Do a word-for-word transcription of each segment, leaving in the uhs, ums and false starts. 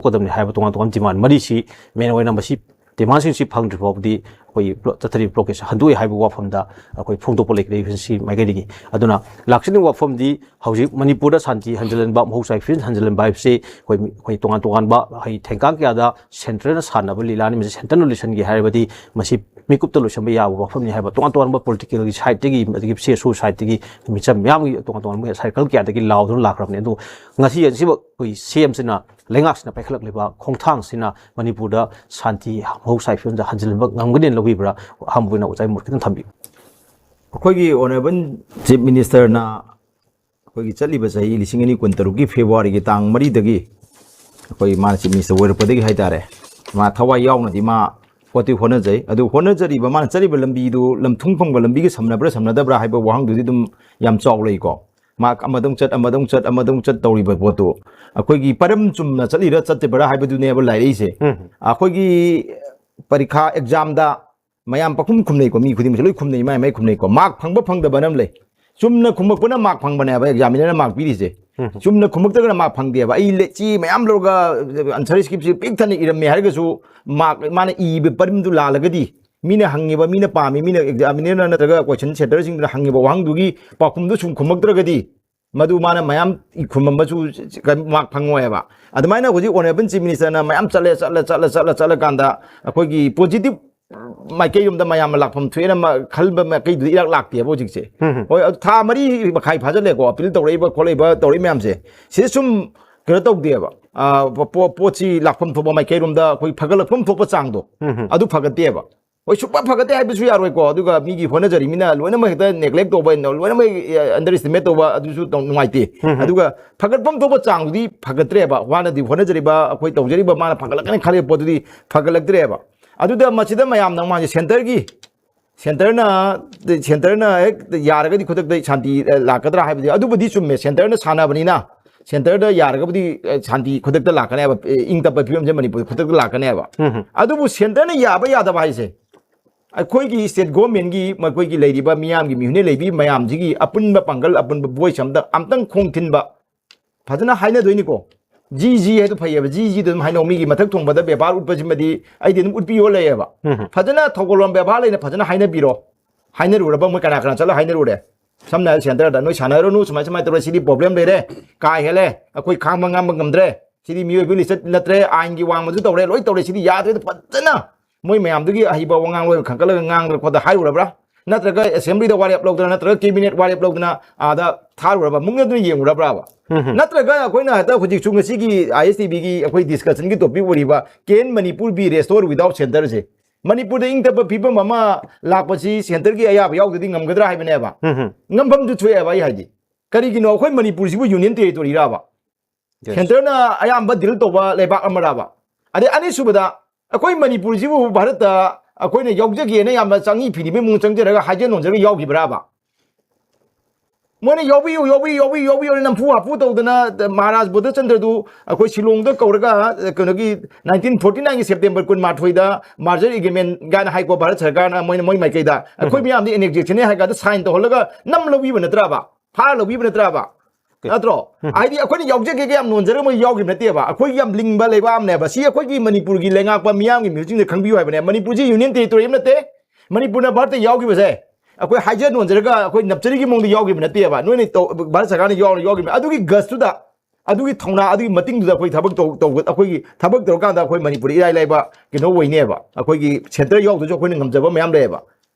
ꯀꯗꯕꯅꯤ ꯍꯥꯏꯕ ꯇꯣꯉꯥꯟ ꯇꯣꯉꯥꯟꯕ ꯗꯤꯃꯥꯟ ꯃꯔꯤꯁꯤ ꯃꯦꯟ ꯑꯣꯏꯅ ꯃꯁꯤ ꯗꯤꯃꯥꯟꯁꯤꯡꯁꯤ ꯐꯪꯗ꯭ꯔꯤ ꯐꯥꯎꯕꯗꯤ ꯑꯩꯈꯣꯏ ꯕ꯭ꯂꯣ-, ꯆꯠꯊꯔꯤꯕ ꯕ꯭ꯂꯣꯀꯦꯠꯁꯤ ꯍꯟꯗꯣꯛꯑꯣꯏ ꯍꯥꯏꯕ ꯋꯥꯐꯝꯗ ꯑꯩꯈꯣꯏ ꯐꯣꯡꯗꯣꯛꯄ ꯂꯩꯈ꯭ꯔꯦ ꯁꯤ ꯃꯥꯏꯀꯩꯗꯒꯤ꯫ ꯑꯗꯨꯅ ꯂꯥꯛꯆꯅꯤꯡꯕ ꯋꯥꯐꯝꯗꯤ ꯍꯧꯖꯤꯛ ꯃꯅꯤꯄꯨꯔꯗ ꯁꯥꯟꯇꯤ ꯍꯟꯖꯤꯜꯍꯟꯕ, ꯃꯍꯧꯁꯥꯒꯤ ꯐꯤꯕꯝ ꯍꯟꯖꯤꯜꯍꯟꯕ ꯍꯥꯏꯕꯁꯤ ꯑꯩꯈꯣꯏ, ꯑꯩꯈꯣꯏ ꯇꯣꯉꯥꯟ ꯇꯣꯉꯥꯟꯕ ꯍꯥꯏ ꯊꯦꯡꯀꯥꯡ ꯀꯌꯥꯗ ꯁꯦꯟꯇꯔꯅ ꯁꯥꯟꯅꯕ ꯂꯤꯂꯥꯅꯤ꯫ ꯃꯁꯤ ꯁꯦꯟꯇꯔꯅ ꯂꯣꯏꯁꯤꯟꯒꯦ ꯍꯥꯏꯔꯕꯗꯤ ꯃꯁꯤ ꯃꯤꯀꯨꯞꯇ ꯂꯣꯏꯁꯤꯟꯕ ꯌꯥꯕ ꯋꯥꯐꯝꯅꯤ ꯍꯥꯏꯕ ꯇꯣꯉꯥꯟ ꯇꯣꯉꯥꯟꯕ ꯄꯣꯂꯤꯇꯤꯀꯦꯜꯒꯤ ꯁꯥꯏꯠꯇꯒꯤ, ꯑꯗꯒꯤ ꯁꯤ ꯑꯦꯁ ꯑꯣ ꯁꯥꯏꯠꯇꯒꯤ, ꯃꯤꯆꯝ ꯃꯤꯌꯥꯝꯒꯤ ꯇꯣꯉꯥꯟ ꯇꯣꯉꯥꯟꯕ ꯁꯥꯔꯀꯜ ꯀꯌꯥꯗꯒꯤ ꯂꯥꯎꯗꯨꯅ ꯂꯥꯛꯈ꯭ꯔꯕꯅꯤ꯫ ꯑꯗꯨ ꯉꯁꯤ ꯑꯁꯤꯃꯛ ꯑꯩꯈꯣꯏ ꯁꯤ ꯑꯦꯝꯁꯤꯅ ꯂꯩꯉꯥꯛꯁꯤꯅ ꯄꯥꯏꯈꯠꯂꯛꯂꯤꯕ ꯈꯣꯡꯊꯥꯡꯁꯤꯅ ꯃꯅꯤꯄꯨꯔꯗ ꯁꯥꯟꯇꯤ ꯃꯍꯧꯁꯥꯒꯤ ꯐꯤꯕꯝꯗ ꯍꯟꯖꯤꯟꯕ ꯉꯝꯒꯅꯤꯅ ꯂꯧꯕꯤꯕ꯭ꯔꯥ? ꯑꯍꯥꯟꯕ ꯑꯣꯏꯅ ꯑꯣꯖꯥ ꯃꯣꯠ ꯈꯤꯇꯪ ꯊꯝꯕꯤꯌꯨ꯫ ꯑꯩꯈꯣꯏꯒꯤ ꯑꯣꯅꯔꯦꯕꯜ ꯆꯤꯐ ꯃꯤꯅꯤꯁꯇꯔꯅ ꯑꯩꯈꯣꯏꯒꯤ ꯆꯠꯂꯤꯕ ꯆꯍꯤ ꯂꯤꯁꯤꯡ ꯑꯅꯤ ꯀꯨꯟꯇꯔꯨꯛꯀꯤ ꯐꯦꯕ꯭ꯔꯨꯋꯥꯔꯤꯒꯤ ꯇꯥꯡ ꯃꯔꯤꯗꯒꯤ ꯑꯩꯈꯣꯏ ꯃꯥꯅ ꯆꯤꯐ ꯃꯤꯅꯤꯁꯇꯔ ꯑꯣꯏꯔꯛꯄꯗꯒꯤ ꯍꯥꯏꯇꯥꯔꯦ, ꯃꯥ ꯊꯋꯥꯏ ꯌꯥꯎꯅꯗꯤ ꯃꯥ ꯄꯣꯠꯇꯤ ꯍꯣꯠꯅꯖꯩ꯫ ꯑꯗꯨ ꯍꯣꯠꯅꯖꯔꯤꯕ, ꯃꯥꯅ ꯆꯠꯂꯤꯕ ꯂꯝꯕꯤꯗꯨ ꯂꯝꯊꯨꯡ ꯐꯪꯕ ꯂꯝꯕꯤꯒ ꯁꯝꯅꯕ꯭ꯔꯥ ꯁꯝꯅꯗꯕ꯭ꯔꯥ ꯍꯥꯏꯕ ꯋꯥꯍꯪꯗꯨꯗꯤ ꯑꯗꯨꯝ ꯌꯥꯝ ꯆꯥꯎ ꯂꯩꯀꯣ꯫ ꯃꯥ ꯑꯃꯗꯧ ꯆꯠ, ꯑꯃꯗꯧ ꯆꯠ, ꯑꯃꯗꯧ ꯆꯠ ꯇꯧꯔꯤꯕ ꯄꯣꯠꯇꯨ ꯑꯩꯈꯣꯏꯒꯤ ꯄꯔꯝ ꯆꯨꯝꯅ ꯆꯠꯂꯤꯔꯥ ꯆꯠꯇꯕ꯭ꯔꯥ ꯍꯥꯏꯕꯗꯨꯅꯦꯕ ꯂꯥꯏꯔꯛꯏꯁꯦ꯫ ꯎꯝ꯫ ꯑꯩꯈꯣꯏꯒꯤ ꯄꯔꯤꯈꯥ ꯑꯦꯛꯖꯥꯝꯗ ꯃꯌꯥꯝ ꯄꯪꯈꯨꯝ ꯈꯨꯝꯅꯩꯀꯣ, ꯃꯤ ꯈꯨꯗꯤꯡꯃꯛꯁꯦ ꯂꯣꯏ ꯈꯨꯝꯅꯩ, ꯃꯥꯏ ꯃꯥꯏ ꯈꯨꯝꯅꯩꯀꯣ꯫ ꯃꯥꯔꯛ ꯐꯪꯕ ꯐꯪꯗꯕ ꯑꯃ ꯂꯩ꯫ ꯆꯨꯝꯅ ꯈꯨꯝꯃꯛꯄꯅ ꯃꯥꯔꯛ ꯐꯪꯕꯅꯦꯕ ꯑꯦꯛꯖꯥꯃꯤꯅꯔꯅ ꯃꯥꯔꯛ ꯄꯤꯔꯤꯁꯦ꯫ ꯎꯝ꯫ ꯆꯨꯝꯅ ꯈꯨꯝꯃꯛꯇ꯭ꯔꯒꯅ ꯃꯥꯔꯛ ꯐꯪꯗꯦꯕ꯫ ꯑꯩ ꯂꯦ-, ꯆꯦ ꯃꯌꯥꯝ ꯂꯧꯔꯒ ꯑꯟꯁꯔ ꯁ꯭ꯀ꯭ꯔꯤꯞꯁꯦ ꯄꯤꯛ ꯊꯟꯅ ꯏꯔꯝꯃꯦ ꯍꯥꯏꯔꯒꯁꯨ ꯃꯥꯔꯛ, ꯃꯥꯅ ꯏꯕ ꯄꯔꯤꯝꯗꯨ ꯂꯥꯜꯂꯒꯗꯤ, ꯃꯤꯅ ꯍꯪꯉꯤꯕ, ꯃꯤꯅ ꯄꯥꯝꯃꯤ, ꯃꯤꯅ ꯑꯦꯛꯖꯥꯃꯤꯅꯔꯅ ꯅꯠꯇ꯭ꯔꯒ ꯀꯣꯏꯁꯟ ꯁꯦꯟꯇꯔꯁꯤꯡꯗꯨꯅ ꯍꯪꯉꯤꯕ ꯋꯥꯍꯪꯗꯨꯒꯤ ꯄꯥꯎꯈꯨꯝꯗꯨ ꯁꯨꯝ ꯈꯨꯝꯃꯛꯇ꯭ꯔꯒꯗꯤ, ꯃꯗꯨ ꯃꯥꯅ ꯃꯌꯥꯝ ꯈꯨꯝꯃꯝꯕꯁꯨ ꯃꯥꯔꯛ ꯐꯪꯉꯣꯏꯕ꯫ ꯑꯗꯨꯃꯥꯏꯅ ꯍꯧꯖꯤꯛ ꯑꯣꯅꯔꯦꯕꯜ ꯆꯤꯐ ꯃꯤꯅꯤꯁꯇꯔꯅ ꯃꯌꯥꯝ ꯆꯠꯂꯦ, ꯆꯠꯂꯦ, ꯆꯠꯂꯦ, ꯆꯠꯂꯦ, ꯆꯠꯂꯀꯥꯟꯗ ꯑꯩꯈꯣꯏꯒꯤ ꯄꯣꯖꯤꯇꯤꯚ ꯃꯥꯏꯀꯩꯔꯣꯝꯗ ꯃꯌꯥꯝꯅ ꯂꯥꯛꯐꯝ ꯊꯣꯛꯑꯦꯅ ꯃ-, ꯈꯟꯕ ꯃꯥꯏꯀꯩꯗꯨꯗꯤ ꯏꯔꯥꯛ ꯂꯥꯛꯇꯦꯕ ꯍꯧꯖꯤꯛꯁꯦ꯫ ꯎꯝ꯫ ꯍꯣꯏ, ꯑꯗꯨ ꯊꯥ ꯃꯔꯤ ꯃꯈꯥꯏ ꯐꯥꯖꯜꯂꯦꯀꯣ, ꯑꯄꯤꯜ ꯇꯧꯔꯛꯏꯕ ꯈꯣꯠꯂꯛꯏꯕ ꯇꯧꯔꯛꯏ ꯃꯌꯥꯝꯁꯦ, ꯁꯤꯗ ꯁꯨꯝ ꯀꯩꯅꯣ ꯇꯧꯗꯦꯕ꯫ ꯑ, ꯄꯣ-, ꯄꯣ-, ꯄꯣꯠꯁꯤ ꯂꯥꯛꯐꯝ ꯊꯣꯛꯄ ꯃꯥꯏꯀꯩꯔꯣꯝꯗ ꯑꯩꯈꯣꯏ ꯐꯒꯠꯂꯛꯐꯝ ꯊꯣꯛꯄ ꯆꯥꯡꯗꯣ, ꯎꯝ꯫ ꯑꯗꯨ ꯐꯒꯠꯇꯦꯕ꯫ ꯍꯣꯏ, ꯁꯨꯡꯐ ꯐꯒꯠꯇꯦ ꯍꯥꯏꯕꯁꯨ ꯌꯥꯔꯣꯏꯀꯣ꯫ ꯑꯗꯨꯒ ꯃꯤꯒꯤ ꯍꯣꯠꯅꯖꯔꯤꯃꯤꯅ ꯂꯣꯏꯅꯃꯛ ꯍꯦꯛꯇ ꯅꯦꯒ꯭ꯂꯦꯛ ꯇꯧꯕ, ꯂꯣꯏꯅꯃꯛ, ꯑ, ꯑꯟꯗꯔ ꯑꯦꯁꯇꯤꯃꯦꯠ ꯇꯧꯕ, ꯑꯗꯨꯁꯨ ꯇꯧ-, ꯅꯨꯡꯉꯥꯏꯇꯦ꯫ ꯎꯝ꯫ ꯑꯗꯨꯒ ꯐꯒꯠꯐꯝ ꯊꯣꯛꯄ ꯆꯥꯡꯗꯨꯗꯤ ꯐꯒꯠꯇ꯭ꯔꯦꯕ꯫ ꯋꯥꯅꯗꯤ ꯍꯣꯠꯅꯖꯔꯤꯕ, ꯑꯩꯈꯣꯏ ꯇꯧꯖꯔꯤꯕ, ꯃꯥꯅ ꯐꯒꯠꯂꯛꯀꯅꯤ ꯈꯜꯂꯤꯕ ꯄꯣꯠꯇꯨꯗꯤ ꯐꯒꯠꯂꯛꯇ꯭ꯔꯦꯕ꯫ ꯑꯗꯨꯗ ꯃꯁꯤꯗ ꯃꯌꯥꯝꯅ ꯃꯥꯁꯦ ꯁꯦꯟꯇꯔꯒꯤ, ꯁꯦꯟꯇꯔꯅ, ꯁꯦꯟꯇꯔꯅ ꯍꯦꯛ ꯌꯥꯔꯒꯗꯤ ꯈꯨꯗꯛꯇ ꯁꯥꯟꯇꯤ, ꯑ, ꯂꯥꯛꯀꯗ꯭ꯔꯥ ꯍꯥꯏꯕꯗꯤ, ꯑꯗꯨꯕꯨꯗꯤ ꯆꯨꯝꯃꯦ, ꯁꯦꯟꯇꯔꯅ ꯁꯥꯟꯅꯕꯅꯤꯅ ꯁꯦꯟꯇꯔꯗ ꯌꯥꯔꯒꯕꯨꯗꯤ, ꯑ, ꯁꯥꯟꯇꯤ ꯈꯨꯗꯛꯇ ꯂꯥꯛꯀꯅꯦꯕ, ꯑ, ꯏꯪ ꯇꯞꯄ ꯐꯤꯕꯝꯁꯦ ꯃꯅꯤꯄꯨꯔꯗ ꯈꯨꯗꯛꯇ ꯂꯥꯛꯀꯅꯦꯕ꯫ ꯎꯝ꯫ ꯑꯗꯨꯕꯨ ꯁꯦꯟꯇꯔꯅ ꯌꯥꯕ ꯌꯥꯗꯕ ꯍꯥꯏꯁꯦ, ꯑꯩꯈꯣꯏꯒꯤ ꯁ꯭ꯇꯦꯠ ꯒꯣꯔꯃꯦꯟꯒꯤ, ꯃꯈꯣꯏꯒꯤ ꯂꯩꯔꯤꯕ ꯃꯤꯌꯥꯝꯒꯤ ꯃꯤꯍꯨꯠꯅ ꯂꯩꯕꯤ ꯃꯌꯥꯝꯁꯤꯒꯤ ꯑꯄꯨꯟꯕ ꯄꯥꯡꯒꯜ, ꯑꯄꯨꯟꯕ ꯚꯣꯏꯁ ꯑꯝꯇ, ꯑꯝꯇꯪ ꯈꯣꯡ ꯊꯤꯟꯕ ꯐꯖꯅ ꯍꯥꯏꯅꯗꯣꯏꯅꯤꯀꯣ꯫ ꯖꯤ ꯖꯤ ꯍꯥꯏꯗꯣ ꯐꯩꯌꯦꯕ, ꯖꯤ ꯖꯤꯗꯣ ꯑꯗꯨꯝ ꯍꯥꯏꯅꯧ꯫ ꯃꯤꯒꯤ ꯃꯊꯛ ꯊꯣꯡꯕꯗ ꯕꯦꯕꯥꯔ ꯎꯠꯄꯁꯤꯃꯗꯤ ꯑꯩꯗꯤ ꯑꯗꯨꯝ ꯎꯠꯄꯤꯌꯣ ꯂꯩꯌꯦꯕ꯫ ꯎꯝ꯫ ꯐꯖꯅ ꯊꯧꯒꯜꯂꯣꯟ ꯕꯦꯕꯥꯔ ꯂꯩꯅ ꯐꯖꯅ ꯍꯥꯏꯅꯕꯤꯔꯣ꯫ ꯍꯥꯏꯅꯔꯨꯔꯕ? ꯃꯣꯏ ꯀꯅꯥ ꯀꯅꯥ ꯆꯠꯂ ꯍꯥꯏꯅꯔꯨꯔꯦ? ꯁꯝꯅ ꯍꯥꯏꯔꯕ ꯁꯦꯟꯇꯔꯗ ꯅꯣꯏ ꯁꯥꯟꯅꯔꯨꯅꯨ, ꯁꯨꯃꯥꯏ ꯁꯨꯃꯥꯏꯅ ꯇꯧꯔꯦ, ꯁꯤꯗꯤ ꯄ꯭ꯔꯣꯕ꯭ꯂꯦꯝ ꯂꯩꯔꯦ, ꯀꯥ ꯍꯦꯜꯂꯦ, ꯑꯩꯈꯣꯏ ꯈꯥꯡꯕ ꯉꯝꯕ ꯉꯝꯗ꯭ꯔꯦ, ꯁꯤꯗꯤ ꯃꯤꯑꯣꯏꯕ ꯂꯤꯆꯠ ꯅꯠꯇ꯭ꯔꯦ, ꯑꯥꯏꯟꯒꯤ ꯋꯥꯡꯃꯁꯨ ꯇꯧꯔꯦ, ꯂꯣꯏ ꯇꯧꯔꯦ, ꯁꯤꯗꯤ ꯌꯥꯗ꯭ꯔꯦ꯫ ꯐꯖꯅ ꯃꯣꯏ ꯃꯌꯥꯝꯗꯨꯒꯤ ꯑꯍꯩꯕ ꯋꯥꯉꯥꯡꯂꯣꯏ ꯈꯟꯒꯠꯂꯒ ꯉꯥꯡꯗꯅ ꯈꯣꯠꯇꯅ ꯍꯥꯏꯔꯨꯔꯕ꯭ꯔꯥ? ꯅꯠꯇ꯭ꯔꯒ ꯑꯦꯁꯦꯝꯕ꯭ꯂꯤꯗ ꯋꯥꯔꯦꯞ ꯂꯧꯗꯅ, ꯅꯠꯇ꯭ꯔꯒ ꯀꯦꯕꯤꯅꯦꯠ ꯋꯥꯔꯦꯞ ꯂꯧꯗꯅ ꯑꯥꯗ ꯊꯥꯔꯨꯔꯕ? ꯃꯨꯛꯅꯗꯨꯅ ꯌꯦꯡꯉꯨꯔꯕ꯭ꯔꯥꯕ? ꯎꯝ ꯍꯝ꯫ ꯅꯠꯇ꯭ꯔꯒ ꯑꯩꯈꯣꯏꯅ ꯍꯦꯛꯇ ꯍꯧꯖꯤꯛꯁꯨ ꯉꯁꯤꯒꯤ ꯑꯥꯏ ꯑꯦꯁ ꯇꯤ ꯚꯤꯒꯤ ꯑꯩꯈꯣꯏ ꯗꯤꯁꯀꯁꯟꯒꯤ ꯇꯣꯄꯤꯛ ꯑꯣꯏꯔꯤꯕ "Can Manipur be restored without centre?" ꯁꯦ, ꯃꯅꯤꯄꯨꯔꯗ ꯏꯪ ꯇꯞꯄ ꯐꯤꯕꯝ ꯑꯃ ꯂꯥꯛꯄꯁꯤ ꯁꯦꯟꯇꯔꯒꯤ ꯑꯌꯥꯕ ꯌꯥꯎꯗ꯭ꯔꯗꯤ ꯉꯝꯒꯗ꯭ꯔꯥ ꯍꯥꯏꯕꯅꯦꯕ꯫ ꯎꯝ ꯍꯝ꯫ ꯉꯝꯐꯝꯁꯨ ꯊꯣꯛꯑꯦꯕ꯫ ꯑꯩ ꯍꯥꯏꯗꯤ, ꯀꯔꯤꯒꯤꯅꯣ, ꯑꯩꯈꯣꯏ ꯃꯅꯤꯄꯨꯔꯁꯤꯕꯨ ꯌꯨꯅꯤꯌꯟ ꯇꯦꯔꯤꯇꯣꯔꯤꯔꯥꯕ? Yes. ꯁꯦꯟꯇꯔꯅ ꯑꯌꯥꯝꯕ ꯗꯤꯜ ꯇꯧꯕ ꯂꯩꯕꯥꯛ ꯑꯃꯔꯥꯕ? ꯑꯗꯩ ꯑꯅꯤꯁꯨꯕꯗ, ꯑꯩꯈꯣꯏ ꯃꯅꯤꯄꯨꯔꯁꯤꯕꯨ ꯚꯥꯔꯠꯇ ꯑꯩꯈꯣꯏꯅ ꯌꯥꯎꯖꯒꯦꯅ ꯌꯥꯝꯅ ꯆꯪꯏ ꯐꯤꯅꯤꯕꯩ ꯃꯑꯣꯡ ꯆꯪꯖꯔꯒ ꯍꯥꯏꯖ ꯅꯣꯟꯖꯔꯒ ꯌꯥꯎꯈꯤꯕ꯭ꯔꯥꯕ? ꯃꯣꯏꯅ "ꯌꯥꯎꯕꯤꯌꯨ, ꯌꯥꯎꯕꯤꯌꯨ, ꯌꯥꯎꯕꯤꯌꯨ, ꯌꯥꯎꯕꯤꯌꯨ" ꯅꯝꯐꯨ ꯍꯥꯐꯨ ꯇꯧꯗꯅ, ꯃꯍꯥꯔꯥꯖ ꯕꯣꯙꯆꯟꯗ꯭ꯔꯗꯨ ꯑꯩꯈꯣꯏ ꯁꯤꯂꯣꯡꯗ ꯀꯧꯔꯒ, ꯀꯩꯅꯣꯒꯤ, ꯅꯥꯏꯟꯇꯤꯟ ꯐꯣꯔꯇꯤ ꯅꯥꯏꯟꯒꯤ ꯁꯦꯞꯇꯦꯝꯕꯔ ꯀꯨꯟꯃꯥꯊꯣꯏꯗ merger agreement ꯀꯥꯏꯅ ꯍꯥꯏꯀꯣ, ꯚꯥꯔꯠ ꯁꯔꯀꯥꯔꯅ, ꯃꯣꯏꯅ, ꯃꯣꯏ ꯃꯥꯏꯀꯩꯗ, "ꯑꯩꯈꯣꯏ ꯎꯝ꯫ ꯃꯌꯥꯝꯗꯤ annexation ꯅꯦ" ꯍꯥꯏ ꯀꯥꯟꯗ ꯁꯥꯏꯟ ꯇꯧꯍꯜꯂꯒ ꯅꯝ ꯂꯧꯕꯤꯕ ꯅꯠꯇ꯭ꯔꯕ? ꯐꯥꯔ ꯂꯧꯕꯤꯕ ꯅꯠꯇ꯭ꯔꯕ? ꯅꯠꯇ꯭ꯔꯣ? ꯎꯝ꯫ ꯍꯥꯏꯗꯤ, ꯑꯩꯈꯣꯏꯅ ꯌꯥꯎꯖꯒꯦꯒ ꯌꯥꯝ ꯅꯣꯟꯖꯔꯒ ꯃꯣꯏ ꯌꯥꯎꯈꯤꯕ ꯅꯠꯇꯦꯕ꯫ ꯑꯩꯈꯣꯏꯒꯤ ꯌꯥꯝ ꯂꯤꯡꯕ ꯂꯩꯕꯥꯛ ꯑꯃꯅꯦꯕ꯫ ꯁꯤ ꯑꯩꯈꯣꯏꯒꯤ ꯃꯅꯤꯄꯨꯔꯒꯤ ꯂꯩꯉꯥꯛꯄ ꯃꯤꯌꯥꯝꯒꯤ ꯃꯤꯍꯨꯠꯁꯤꯡꯅ ꯈꯪꯕꯤꯌꯨ ꯍꯥꯏꯕꯅꯦ꯫ ꯃꯅꯤꯄꯨꯔꯁꯤ ꯌꯨꯅꯤꯌꯟ ꯇꯦꯔꯤꯇꯣꯔꯤ ꯑꯃ ꯅꯠꯇꯦ꯫ ꯃꯅꯤꯄꯨꯔꯅ ꯚꯥꯔꯠꯇ ꯌꯥꯎꯈꯤꯕꯁꯦ ꯑꯩꯈꯣꯏ ꯍꯥꯏꯖ ꯅꯣꯟꯖꯔꯒ ꯑꯩꯈꯣꯏ ꯅꯞꯆꯔꯤꯒꯤ ꯃꯑꯣꯡꯗ ꯌꯥꯎꯈꯤꯕ ꯅꯠꯇꯦꯕ꯫ ꯅꯣꯏꯅ ꯇꯧ-, ꯚꯥꯔꯠ ꯁꯔꯀꯥꯔꯅ ꯌꯥꯎꯔ ꯌꯥꯎꯈꯤꯕꯅꯦ꯫ ꯑꯗꯨꯒꯤ ꯒꯁꯇꯨꯗ, ꯑꯗꯨꯒꯤ ꯊꯧꯅꯥ, ꯑꯗꯨꯒꯤ ꯃꯇꯤꯡꯗꯨꯗ ꯑꯩꯈꯣꯏ ꯊꯕꯛ ꯇꯧ-, ꯇꯧ-, ꯑꯩꯈꯣꯏꯒꯤ ꯊꯕꯛ ꯇꯧꯔꯀꯥꯟꯗ ꯑꯩꯈꯣꯏ ꯃꯅꯤꯄꯨꯔ ꯏꯔꯥꯏ ꯂꯥꯏꯕ ꯀꯩꯅꯣ ꯑꯣꯏꯅꯦꯕ꯫ ꯑꯩꯈꯣꯏꯒꯤ ꯁꯦꯟꯇꯔ ꯌꯥꯎꯗ꯭ꯔꯁꯨ ꯑꯩꯈꯣꯏꯅ ꯉꯝꯖꯕ ꯃꯌꯥꯝ ꯂꯩꯌꯦꯕ꯫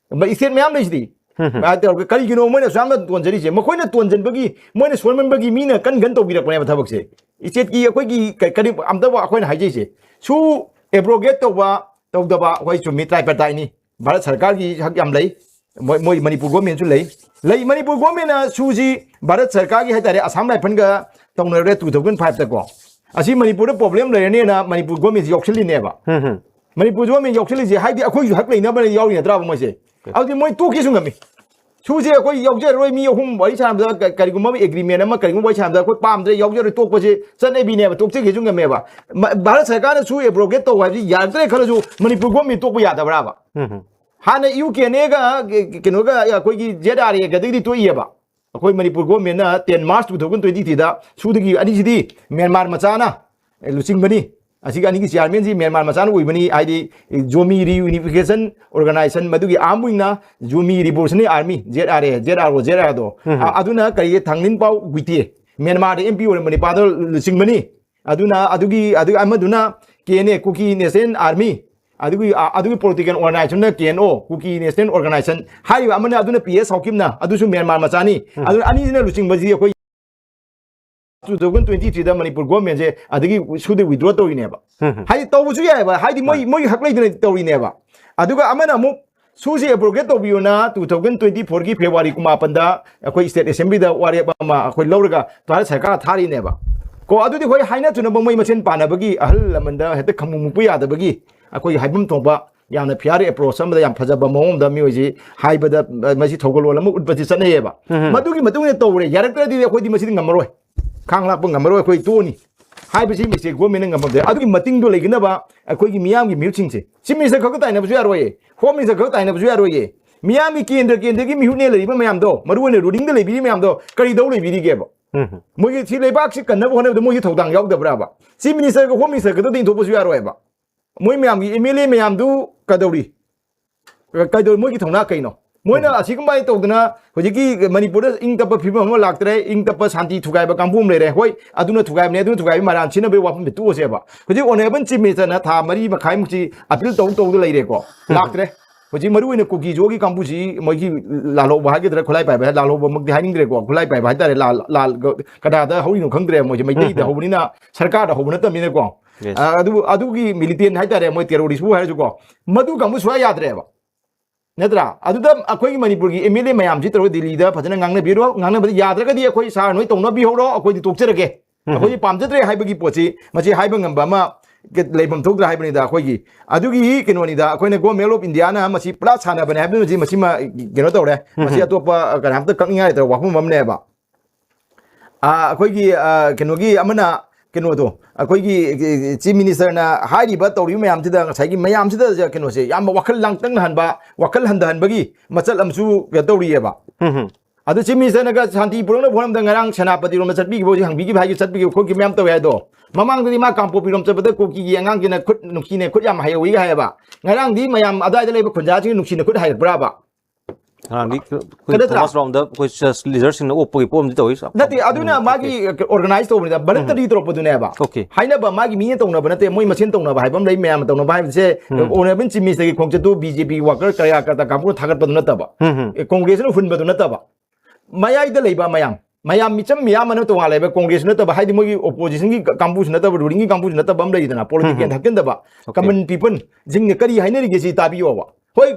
ꯁ꯭ꯇꯦꯠ ꯃꯌꯥꯝ ꯂꯩꯁꯤꯗꯤ꯫ ꯍꯝ, ꯍꯝ꯫ ꯀꯃꯥꯏꯅ ꯇꯧꯔꯒ, ꯀꯔꯤꯒꯤꯅꯣ ꯃꯣꯏꯅ ꯑꯁꯨꯛ ꯌꯥꯝꯅ ꯇꯣꯟꯖꯔꯤꯁꯦ? ꯃꯈꯣꯏꯅ ꯇꯣꯟꯖꯟꯕꯒꯤ, ꯃꯣꯏꯅ ꯁꯣꯟꯃꯟꯕꯒꯤ ꯃꯤꯅ ꯀꯟ ꯀꯟ ꯇꯧꯕꯤꯔꯛꯄꯅꯦꯕ ꯊꯕꯛꯁꯦ꯫ ꯁ꯭ꯇꯦꯠꯀꯤ ꯑꯩꯈꯣꯏꯒꯤ ꯀ-, ꯀꯔꯤ ꯑꯝꯇꯕꯨ ꯑꯩꯈꯣꯏꯅ ꯍꯥꯏꯖꯩꯁꯦ, ꯁꯨ ꯑꯦꯕ꯭ꯔꯣꯒꯦꯠ ꯇꯧꯕ, ꯇꯧꯗꯕ, ꯑꯩꯈꯣꯏ ꯆꯨꯝꯃꯤ, ꯇ꯭ꯔꯥꯏꯄꯔꯇꯥꯏꯠꯅꯤ꯫ ꯚꯥꯔꯠ ꯁꯔꯀꯥꯔꯒꯤ ꯍꯛ ꯌꯥꯝ ꯂꯩ꯫ ꯃꯣꯏ, ꯃꯣꯏ ꯃꯅꯤꯄꯨꯔ ꯒꯣꯔꯃꯦꯟꯁꯨ ꯂꯩ꯫ ꯂꯩ, ꯃꯅꯤꯄꯨꯔ ꯒꯣꯔꯃꯦꯟꯅ ꯁꯨꯁꯤ ꯚꯥꯔꯠ ꯁꯔꯀꯥꯔꯒꯤ ꯍꯥꯏ ꯇꯥꯔꯦ, ꯑꯁꯥꯝ ꯔꯥꯏꯐꯜꯒ ꯇꯧꯅꯔꯦ two thousand five ꯇꯀꯣ꯫ ꯑꯁꯤ ꯃꯅꯤꯄꯨꯔꯗ ꯄ꯭ꯔꯣꯕ꯭ꯂꯦꯝ ꯂꯩꯔꯅꯦꯅ ꯃꯅꯤꯄꯨꯔ ꯒꯣꯔꯃꯦꯟꯁꯤ ꯌꯥꯎꯁꯤꯜꯂꯤꯅꯦꯕ꯫ ꯍꯝ, ꯍꯝ꯫ ꯃꯅꯤꯄꯨꯔ ꯒꯣꯔꯃꯦꯟ ꯌꯥꯎꯁꯤꯜꯂꯤꯁꯦ ꯍꯥꯏꯗꯤ ꯑꯩꯈꯣꯏꯁꯨ ꯍꯛ ꯂꯩꯅꯕꯅ ꯌꯥꯎꯔꯤ ꯅꯠꯇ꯭ꯔꯥꯕ ꯃꯣꯏꯁꯦ? ꯑꯗꯨꯗꯤ ꯃꯣꯏ ꯇꯣꯛꯀꯦꯁꯨ ꯉꯝꯃꯤ꯫ ꯁꯨꯁꯦ ꯑꯩꯈꯣꯏ ꯌꯥꯎꯖꯔꯔꯣꯏ, ꯃꯤ ꯑꯍꯨꯝ ꯋꯥꯔꯤ ꯁꯥꯟꯅꯕꯗ ꯀ-, ꯀꯔꯤꯒꯨꯝꯕ ꯑꯃ ꯑꯦꯒ꯭ꯔꯤꯃꯦꯟ ꯑꯃ ꯀꯔꯤꯒꯨꯝꯕ ꯋꯥꯔꯤ ꯁꯥꯟꯅꯕꯗ ꯑꯩꯈꯣꯏ ꯄꯥꯝꯗ꯭ꯔꯦ, ꯌꯥꯎꯖꯔꯣꯏ, ꯇꯣꯛꯄꯁꯦ ꯆꯠꯅꯕꯤꯅꯦꯕ, ꯇꯣꯛꯆꯒꯦꯁꯨ ꯉꯝꯃꯦꯕ꯫ ꯃ-, ꯚꯥꯔꯠ ꯁꯔꯀꯥꯔꯅꯁꯨ ꯑꯦꯕ꯭ꯔꯣꯒꯦꯠ ꯇꯧ ꯍꯥꯏꯕꯁꯤ ꯌꯥꯔꯛꯇ꯭ꯔꯦ ꯈꯜꯂꯁꯨ ꯃꯅꯤꯄꯨꯔ ꯒꯣꯔꯃꯦꯟ ꯇꯣꯛꯄ ꯌꯥꯗꯕ꯭ꯔꯥꯕ? ꯎꯝ, ꯎꯝ꯫ ꯍꯥꯟꯅ ꯌꯨ ꯀꯦ ꯑꯦꯟ ꯑꯦꯒ ꯀ-, ꯀꯩꯅꯣꯒ ꯑꯩꯈꯣꯏꯒꯤ ꯖꯦꯠ ꯑꯥꯔ ꯑꯦꯒꯗꯒꯤꯗꯤ ꯇꯣꯛꯏꯑꯕ꯫ ꯑꯩꯈꯣꯏ Manipur government ten March two thousand twenty ꯊ꯭ꯔꯤꯗ ꯁꯨꯗꯒꯤ ꯑꯅꯤꯁꯤꯗꯤ ꯃ꯭ꯌꯥꯟꯃꯥꯔ ꯃꯆꯥꯅ ꯂꯨꯆꯤꯡꯕꯅꯤ꯫ ꯑꯁꯤꯒꯤ ꯑꯅꯤꯒꯤ ꯆꯤꯌꯥꯔꯃꯦꯟꯁꯤ ꯃ꯭ꯌꯥꯟꯃꯥꯔ ꯃꯆꯥꯅ ꯑꯣꯏꯕꯅꯤ꯫ ꯍꯥꯏꯗꯤ ꯖꯣꯃꯤ ꯔꯤꯌꯨꯅꯤꯐꯤꯀꯦꯁꯟ ꯑꯣꯔꯒꯅꯥꯏꯖꯦꯁꯟ, ꯃꯗꯨꯒꯤ ꯑꯥꯔꯝ ꯋꯤꯡꯅ Zomi revolutionary army, Z R A, Z R O, Z R ꯑꯗꯣ, ꯎꯝ꯫ ꯑ-, ꯑꯗꯨꯅ ꯀꯔꯤꯒꯤ ꯊꯥꯡꯂꯤꯟ ꯄꯥꯎ ꯒꯨꯏꯇꯦ, ꯃ꯭ꯌꯥꯟꯃꯥꯔꯗ ꯑꯦꯝ ꯄꯤ ꯑꯣꯏꯔꯝꯕ ꯅꯤꯄꯥꯗꯣ ꯂꯨꯆꯤꯡꯕꯅꯤ꯫ ꯑꯗꯨꯅ ꯑꯗꯨꯒꯤ, ꯑꯗꯨꯒꯤ ꯑꯃꯗꯨꯅ K N A, Kuki national army, ꯑꯗꯨꯒꯤ, ꯑ-, ꯑꯗꯨꯒꯤ ꯄꯣꯂꯤꯇꯤꯀꯦꯜ ꯑꯣꯔꯒꯅꯥꯏꯖꯦꯁꯟꯅ ꯀꯦ ꯑꯦꯟ ꯑꯣ, ꯀꯨꯀꯤ ꯅꯦꯁꯅꯦꯜ ꯑꯣꯔꯒꯅꯥꯏꯖꯦꯁꯟ ꯍꯥꯏꯔꯤꯕ ꯑꯃꯅ, ꯑꯗꯨꯅ ꯄꯤ ꯑꯦꯁ ꯍꯥꯎꯀꯤꯝꯅ, ꯑꯗꯨꯁꯨ ꯃ꯭ꯌꯥꯟꯃꯥꯔ ꯃꯆꯥꯅꯤ꯫ ꯎꯝ꯫ ꯑꯗꯨꯅ ꯑꯅꯤꯁꯤꯅ ꯂꯨꯆꯤꯡꯕꯁꯤ ꯑꯩꯈꯣꯏ ꯇꯨ ꯊꯥꯎꯖꯟ ꯇ꯭ꯋꯦꯟꯇꯤ ꯊ꯭ꯔꯤꯗ ꯃꯅꯤꯄꯨꯔ ꯒꯣꯔꯃꯦꯟꯁꯦ ꯑꯗꯒꯤ ꯁꯨꯗ ꯋꯤꯗ꯭ꯔꯣ ꯇꯧꯔꯤꯅꯦꯕ꯫ ꯎꯝ꯫ ꯍꯥꯏꯗꯤ ꯇꯧꯕꯁꯨ ꯌꯥꯏꯑꯕ, ꯍꯥꯏꯗꯤ ꯃꯣꯏ, ꯍꯣꯏ꯫ ꯃꯣꯏꯒꯤ ꯍꯛ ꯂꯩꯗꯅ ꯇꯧꯔꯤꯅꯦꯕ꯫ ꯑꯗꯨꯒ ꯑꯃꯅ ꯑꯃꯨꯛ ꯁꯨꯁꯤ ꯑꯦꯕ꯭ꯔꯣꯒꯦꯠ ꯇꯧꯕꯤꯌꯨꯅ ꯇꯨ ꯊꯥꯎꯖꯟ ꯇ꯭ꯋꯦꯟꯇꯤ ꯐꯣꯔꯒꯤ ꯐꯦꯕ꯭ꯔꯨꯋꯥꯔꯤ ꯀꯨꯟꯃꯥꯄꯟꯗ ꯑꯩꯈꯣꯏ ꯁ꯭ꯇꯦꯠ ꯑꯦꯁꯦꯝꯕ꯭ꯂꯤꯗ ꯋꯥꯔꯦꯞ ꯑꯃ ꯑꯩꯈꯣꯏ ꯂꯧꯔꯒ ꯚꯥꯔꯠ ꯁꯔꯀꯥꯔ ꯊꯥꯔꯤꯅꯦꯕ꯫ ꯀꯣ, ꯑꯗꯨꯗꯤ ꯍꯣꯏ, ꯍꯥꯏꯅ ꯆꯨꯅꯕ ꯃꯣꯏ ꯃꯁꯦꯟ ꯄꯥꯟꯅꯕꯒꯤ, ꯑꯍꯜ ꯂꯃꯟꯗ ꯍꯦꯛꯇ ꯈꯝꯃꯨ ꯃꯨꯛꯄ ꯌꯥꯗꯕꯒꯤ ꯑꯩꯈꯣꯏꯒꯤ ꯍꯥꯏꯐꯝ ꯊꯣꯛꯄ ꯌꯥꯝꯅ ꯐꯤꯌꯥꯔ ꯑꯦꯄ꯭ꯔꯣꯆ ꯑꯃꯗ ꯌꯥꯝ ꯐꯖꯕ ꯃꯑꯣꯡꯗ ꯃꯤꯑꯣꯏꯁꯤ ꯍꯥꯏꯕꯗ, ꯑ, ꯃꯁꯤ ꯊꯧꯒꯜꯂꯣꯟ ꯑꯃ ꯎꯠꯄꯁꯤ ꯆꯠꯅꯩꯌꯦꯕ꯫ ꯎꯝ꯫ ꯃꯗꯨꯒꯤ ꯃꯇꯨꯡ ꯏꯟꯅ ꯇꯧꯔꯦ, ꯌꯥꯔꯛꯇ꯭ꯔꯗꯤ ꯑꯩꯈꯣꯏꯗꯤ ꯃꯁꯤꯗꯤ ꯉꯝꯃꯔꯣꯏ, ꯈꯥꯡ ꯂꯥꯛꯄ ꯉꯝꯃꯔꯣꯏ, ꯑꯩꯈꯣꯏ ꯇꯣꯛꯑꯅꯤ ꯍꯥꯏꯕꯁꯤ ꯃꯤꯁꯦ ꯒꯣꯔꯃꯦꯟꯅ ꯉꯝꯃꯝꯗꯦ꯫ ꯑꯗꯨꯒꯤ ꯃꯇꯤꯡꯗꯣ ꯂꯩꯒꯅꯕ ꯑꯩꯈꯣꯏꯒꯤ ꯃꯤꯌꯥꯝꯒꯤ ꯃꯤꯍꯨꯠꯁꯤꯡꯁꯦ ꯆꯤꯐ ꯃꯤꯅꯤꯁꯇꯔ ꯈꯛꯇ ꯇꯥꯏꯅꯕꯁꯨ ꯌꯥꯔꯣꯏꯌꯦ, ꯍꯣꯝ ꯃꯤꯅꯤꯁꯇꯔ ꯈꯛꯇ ꯇꯥꯏꯅꯕꯁꯨ ꯌꯥꯔꯣꯏꯌꯦ꯫ ꯃꯤꯌꯥꯝꯒꯤ ꯀꯦꯟꯗ꯭ꯔ ꯀꯦꯟꯗ꯭ꯔꯒꯤ ꯃꯤꯍꯨꯠꯅꯦ ꯂꯩꯔꯤꯕ ꯃꯌꯥꯝꯗꯣ, ꯃꯔꯨ ꯑꯣꯏꯅ ꯔꯨꯂꯤꯡꯗ ꯂꯩꯕꯤꯔꯤ ꯃꯌꯥꯝꯗꯣ ꯀꯔꯤ ꯇꯧ ꯂꯩꯕꯤꯔꯤꯒꯦꯕ? ꯎꯝ꯫ ꯃꯣꯏꯒꯤ ꯁꯤ ꯂꯩꯕꯥꯛꯁꯤ ꯀꯟꯅꯕ ꯍꯣꯠꯅꯕꯗ ꯃꯣꯏꯒꯤ ꯊꯧꯗꯥꯡ ꯌꯥꯎꯗꯕ꯭ꯔꯥꯕ? ꯆꯤꯐ ꯃꯤꯅꯤꯁꯇꯔꯒ ꯍꯣꯝ ꯃꯤꯅꯤꯁꯇꯔ ꯈꯛꯇꯗ ꯏꯟꯊꯣꯛꯄꯁꯨ ꯌꯥꯔꯣꯏꯕ꯫ ꯃꯣꯏ ꯃꯌꯥꯝꯒꯤ ꯑꯦꯝ ꯑꯦꯜ ꯑꯦ ꯃꯌꯥꯝꯗꯨ ꯀꯩꯗꯧꯔꯤ? ꯀꯩꯗꯧꯔꯤ? ꯃꯣꯏꯒꯤ ꯊꯧꯅꯥ ꯀꯩꯅꯣ? ꯃꯣꯏꯅ ꯎꯝ꯫ ꯑꯁꯤꯒꯨꯝꯕ ꯇꯧꯗꯅ ꯍꯧꯖꯤꯛꯀꯤ ꯃꯅꯤꯄꯨꯔꯗ ꯏꯪ ꯇꯞꯄ ꯐꯤꯕꯝ ꯑꯃ ꯂꯥꯛꯇ꯭ꯔꯦ, ꯏꯪ ꯇꯞꯄ ꯁꯥꯟꯇꯤ ꯊꯨꯒꯥꯏꯕ ꯀꯥꯡꯕꯨ ꯑꯃ ꯂꯩꯔꯦ꯫ ꯍꯣꯏ, ꯑꯗꯨꯅ ꯊꯨꯒꯥꯏꯕꯅꯦ, ꯑꯗꯨꯅ ꯊꯨꯒꯥꯏꯕ ꯃꯔꯥꯟ ꯁꯤꯟꯅꯕꯒꯤ ꯋꯥꯐꯝꯗꯤ ꯇꯣꯛꯑꯁꯦꯕ꯫ ꯍꯧꯖꯤꯛ ꯑꯣꯅꯔꯦꯕꯜ ꯆꯤꯐ ꯃꯤꯅꯤꯁꯇꯔꯅ ꯊꯥ ꯃꯔꯤ ꯃꯈꯥꯏꯃꯨꯛꯁꯤ ꯑꯄꯤꯜ ꯇꯧ ꯇꯧꯗ ꯂꯩꯔꯦꯀꯣ, ꯎꯝ꯫ ꯂꯥꯛꯇ꯭ꯔꯦ꯫ ꯍꯧꯖꯤꯛ ꯃꯔꯨ ꯑꯣꯏꯅ ꯀꯨꯀꯤꯖꯣꯒꯤ ꯀꯥꯡꯕꯨꯁꯤ ꯃꯣꯏꯒꯤ ꯂꯥꯜꯍꯧꯕ ꯍꯥꯏꯒꯗ꯭ꯔꯥ, ꯈꯨꯠꯂꯥꯏ ꯄꯥꯏꯕ ꯍꯥꯏ-, ꯂꯥꯜꯍꯧꯕꯃꯛꯇꯤ ꯍꯥꯏꯅꯤꯡꯗ꯭ꯔꯦꯀꯣ, ꯈꯨꯠꯂꯥꯏ ꯄꯥꯏꯕ ꯍꯥꯏꯇꯥꯔꯦ, ꯂꯥꯜ-, ꯂꯥꯜ-, ꯀꯅꯥꯗ ꯍꯧꯔꯤꯅꯣ ꯈꯪꯗ꯭ꯔꯦ꯫ ꯃꯣꯏꯁꯦ ꯃꯩꯇꯩꯗ ꯎꯝ꯫ ꯍꯧꯕꯅꯤꯅ ꯁꯔꯀꯥꯔꯗ ꯍꯧꯕ ꯅꯠꯇꯕꯅꯤꯅꯀꯣ꯫ Yes. ꯑ, ꯑꯗꯨꯕꯨ, ꯑꯗꯨꯒꯤ ꯃꯤꯂꯤꯇꯦꯟ ꯍꯥꯏꯇꯥꯔꯦ, ꯃꯣꯏ ꯇꯦꯔꯣꯔꯤꯁꯄꯨ ꯍꯥꯏꯔꯁꯨꯀꯣ, ꯃꯗꯨ ꯀꯥꯡꯕꯨ ꯁꯨꯡꯌꯥ ꯌꯥꯗ꯭ꯔꯦꯕ, ꯅꯠꯇ꯭ꯔꯥ? ꯑꯗꯨꯗ ꯑꯩꯈꯣꯏꯒꯤ ꯃꯅꯤꯄꯨꯔꯒꯤ ꯑꯦꯝ ꯑꯦꯜ ꯑꯦ ꯃꯌꯥꯝꯁꯤ ꯇꯧꯔꯒ ꯗꯤꯜꯂꯤꯗ ꯐꯖꯅ ꯉꯥꯡꯅꯕꯤꯔꯣ, ꯉꯥꯡꯅꯕꯗ ꯌꯥꯗ꯭ꯔꯒꯗꯤ ꯑꯩꯈꯣꯏ ꯁꯥꯔ ꯅꯣꯏ ꯇꯧꯅꯕꯤꯍꯧꯔꯣ, ꯑꯩꯈꯣꯏꯗꯤ ꯇꯣꯛꯆꯔꯒꯦ, ꯎꯝ꯫ ꯑꯩꯈꯣꯏꯗꯤ ꯄꯥꯝꯖꯗ꯭ꯔꯦ ꯍꯥꯏꯕꯒꯤ ꯄꯣꯠꯁꯤ ꯃꯁꯤ ꯍꯥꯏꯕ ꯉꯝꯕ ꯑꯃ ꯂꯩꯐꯝ ꯊꯣꯛꯇ꯭ꯔꯥ ꯍꯥꯏꯕꯅꯤꯗ꯫ ꯑꯩꯈꯣꯏꯒꯤ ꯑꯗꯨꯒꯤ ꯀꯩꯅꯣꯅꯤꯗ, ꯑꯩꯈꯣꯏꯅ ꯒꯣꯔꯃꯦꯟ ꯑꯣꯐ ꯏꯟꯗꯤꯌꯥꯅ ꯃꯁꯤ ꯄꯨꯔꯥ ꯁꯥꯟꯅꯕꯅꯦ ꯍꯥꯏꯕꯗꯨ ꯃꯁꯤ, ꯃꯁꯤꯃ ꯀꯩꯅꯣ ꯇꯧꯔꯦ, ꯃꯁꯤ ꯎꯝ꯫ ꯑꯇꯣꯞꯄ ꯀꯅꯥꯝꯇ ꯀꯛꯅꯤꯡꯉꯥꯏ ꯂꯩꯇ꯭ꯔꯕ ꯋꯥꯐꯝ ꯑꯃꯅꯦꯕ꯫ ꯑ, ꯑꯩꯈꯣꯏꯒꯤ, ꯑ, ꯀꯩꯅꯣꯒꯤ ꯑꯃꯅ, ꯀꯩꯅꯣꯗꯣ, ꯑꯩꯈꯣꯏꯒꯤ, ꯑ, ꯆꯤꯐ ꯃꯤꯅꯤꯁꯇꯔꯅ ꯍꯥꯏꯔꯤꯕ ꯇꯧꯔꯤꯕ ꯃꯌꯥꯝꯁꯤꯗ, ꯉꯁꯥꯏꯒꯤ ꯃꯌꯥꯝꯁꯤꯗ ꯀꯩꯅꯣꯁꯦ ꯌꯥꯝꯅ ꯋꯥꯈꯜ ꯂꯥꯡꯇꯛꯅꯍꯟꯕ, ꯋꯥꯈꯜ ꯍꯟꯊꯍꯟꯕꯒꯤ ꯃꯆꯜ ꯑꯃꯁꯨ ꯀꯩꯅꯣ ꯇꯧꯔꯤꯑꯕ꯫ ꯎꯝ ꯍꯝ꯫ ꯑꯗꯨ ꯆꯤꯐ ꯃꯤꯅꯤꯁꯇꯔꯅꯒ ꯁꯥꯟꯇꯤ ꯄꯨꯔꯛꯅꯕ ꯍꯣꯠꯅꯕꯗ ꯉꯔꯥꯡ ꯁꯦꯅꯥꯄꯇꯤꯔꯣꯝꯗ ꯆꯠꯄꯤꯈꯤꯕ, ꯍꯧꯖꯤꯛ ꯍꯪꯕꯤꯈꯤꯕ ꯍꯥꯏꯒꯤ ꯆꯠꯄꯤꯈꯤꯕ ꯈꯣꯠꯈꯤꯕ ꯃꯌꯥꯝ ꯇꯧꯋꯦ ꯍꯥꯏꯗꯣ, ꯃꯃꯥꯡꯗꯗꯤ ꯃꯥ ꯀꯥꯡꯄꯣꯛꯄꯤꯔꯣꯝ ꯆꯠꯄꯗ ꯀꯨꯀꯤꯒꯤ ꯑꯉꯥꯡꯁꯤꯅ ꯈꯨꯠ ꯅꯨꯡꯁꯤꯅꯦ, ꯈꯨꯠ ꯌꯥꯝ ꯍꯩꯍꯧꯏꯒ ꯍꯥꯏꯌꯦꯕ꯫ ꯉꯔꯥꯡꯗꯤ ꯃꯌꯥꯝ ꯑꯗꯨꯋꯥꯏꯗ ꯂꯩꯕ ꯈꯨꯟꯖꯥꯁꯤꯡ ꯅꯨꯡꯁꯤꯅ ꯈꯨꯠ ꯍꯩꯔꯛꯄ꯭ꯔꯥꯕ? ꯉꯔꯥꯡꯗꯤ ꯑꯩꯈꯣꯏ ꯅꯠꯇ꯭ꯔꯥ? ꯊꯣꯃꯥꯁ ꯔꯥꯎꯟꯗ ꯑꯩꯈꯣꯏ ꯂꯤꯗꯔꯁꯤꯡꯅ ꯑꯣꯛꯄꯒꯤ ꯄꯣꯠ ꯑꯃꯗꯤ ꯇꯧꯋꯤ꯫ ꯅꯠꯇꯦ, ꯑꯗꯨꯅ ꯃꯥꯒꯤ ꯑꯣꯔꯒꯅꯥꯏꯁ ꯇꯧꯕꯅꯤꯗ, ꯚꯣꯂꯟꯇꯔꯤ ꯇꯧꯔꯛꯄꯗꯨꯅꯦꯕ꯫ Okay. ꯍꯥꯏꯅꯕ, ꯃꯥꯒꯤ ꯃꯤꯅ ꯇꯧꯅꯕ ꯅꯠꯇꯦ, ꯃꯣꯏ ꯃꯁꯦꯟ ꯇꯧꯅꯕ ꯍꯥꯏꯕ ꯑꯃ ꯂꯩ, ꯃꯌꯥꯝꯅ ꯇꯧꯅꯕ ꯍꯥꯏꯕꯁꯦ꯫ ꯑꯣꯅꯔꯦꯕꯜ ꯆꯤꯐ ꯃꯤꯅꯤꯁꯇꯔꯒꯤ ꯈꯣꯡꯆꯠꯇꯨ ꯕꯤ ꯖꯦ ꯄꯤ ꯋꯥꯀꯔ ꯀꯔꯤꯌꯥꯀꯔꯇꯥ ꯀꯥꯡꯕꯨꯅ ꯊꯥꯒꯠꯄꯗꯨ ꯅꯠꯇꯕ, ꯎꯝ, ꯎꯝ꯫ ꯑꯦ, ꯀꯣꯡꯒ꯭ꯔꯦꯁꯅ ꯍꯨꯟꯕꯗꯨ ꯅꯠꯇꯕ, ꯃꯌꯥꯏꯗ ꯂꯩꯕ ꯃꯌꯥꯝ, ꯃꯌꯥꯝ ꯃꯤꯆꯝ ꯃꯤꯌꯥꯝ ꯑꯃꯅ ꯇꯣꯉꯥꯟ ꯂꯩꯕ, ꯀꯣꯡꯒ꯭ꯔꯦꯁꯁꯨ ꯅꯠꯇꯕ, ꯍꯥꯏꯗꯤ ꯃꯣꯏꯒꯤ ꯑꯣꯄꯣꯖꯤꯁꯟꯒꯤ ꯀꯥꯡꯕꯨꯁꯨ ꯅꯠꯇꯕ, ꯔꯨꯂꯤꯡꯒꯤ ꯀꯥꯡꯕꯨꯁꯨ ꯅꯠꯇꯕ ꯑꯃ ꯂꯩꯗꯅ, ꯄꯣꯂꯤꯇꯤꯀꯦꯜ ꯍꯛꯆꯤꯟꯗꯕ, Okay. ꯀꯃꯟ ꯄꯤꯄꯜꯁꯤꯡꯅ ꯀꯔꯤ ꯍꯥꯏꯅꯔꯤꯒꯦ ꯁꯤ ꯇꯥꯕꯤꯌꯣꯕ꯫ ꯍꯣꯏ,